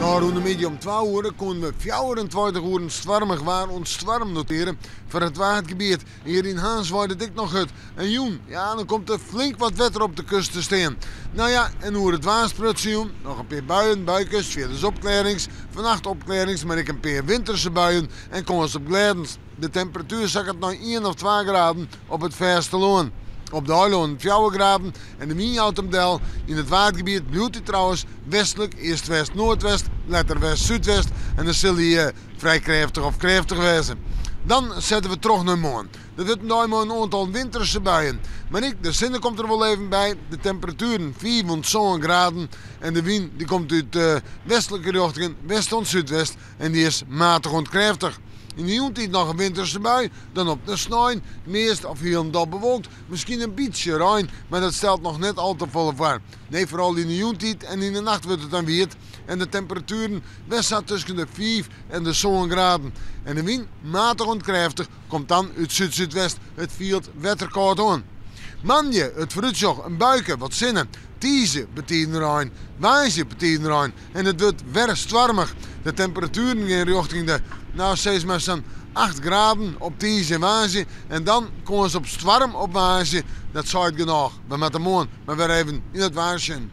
De ôfrûne middei om twa oere koenen we 24 oeren stoarmich waar oant stoarm notearje foar it Waadgebiet. Hjir yn Harns waait it ek noch hurd. En jûn, ja, dan komt der flink wat wetter op de kust te stean. No ja, en oer it waar sprutsen jûn, noch in pear buien, buikes, fierders opklearrings. Fannacht opklearrings, mar ek in pear winterse buien en kâns op glêdens. De temperatuer sakket nei ien of twa graden op it fêstelân. Op de eilannen fjouwer graden en de wyn jout him del. Yn it Waadgebiet bliuwt hy trouwens westlik, earst west-noardwest, letter west-súdwest en dan sil hy frij krêftich of krêftich wêze. Dan sette we troch nei moarn. Dat wurdt in dei mei in oantal winterse buien. Mar ek de sinne komt der wol even by. De temperatueren fiif oant sân graden en de wyn dy komt út westlike rjochtingen, west oant súdwest en dy is matich oant krêftich. Yn de jûntiid noch in winterse bui, dan op de snein, meast of hielendal bewolkt, miskien in bytsje rein, mar dat stelt noch net al te folle foar. Nee, foaral yn de jûntiid en yn de nacht wurdt it dan wiet en de temperatueren wer sa tusken de fiif en de sân graden. En de wyn, matich oant krêftich, komt dan út súd-súdwest, it fielt wetterkâld oan. Moandei it foarútsjoch, in buike, wat sinne, tiisdei betiden rein, woansdei betiden rein en it wurdt wer stoarmich. De temperatueren gean rjochting de, no sis mar sa'n 8 graden op tiisdei en woansdei en dan kâns op stoarm op woansdei. Dat seit genôch. We moatte moarn mar wer even yn it waar sjen.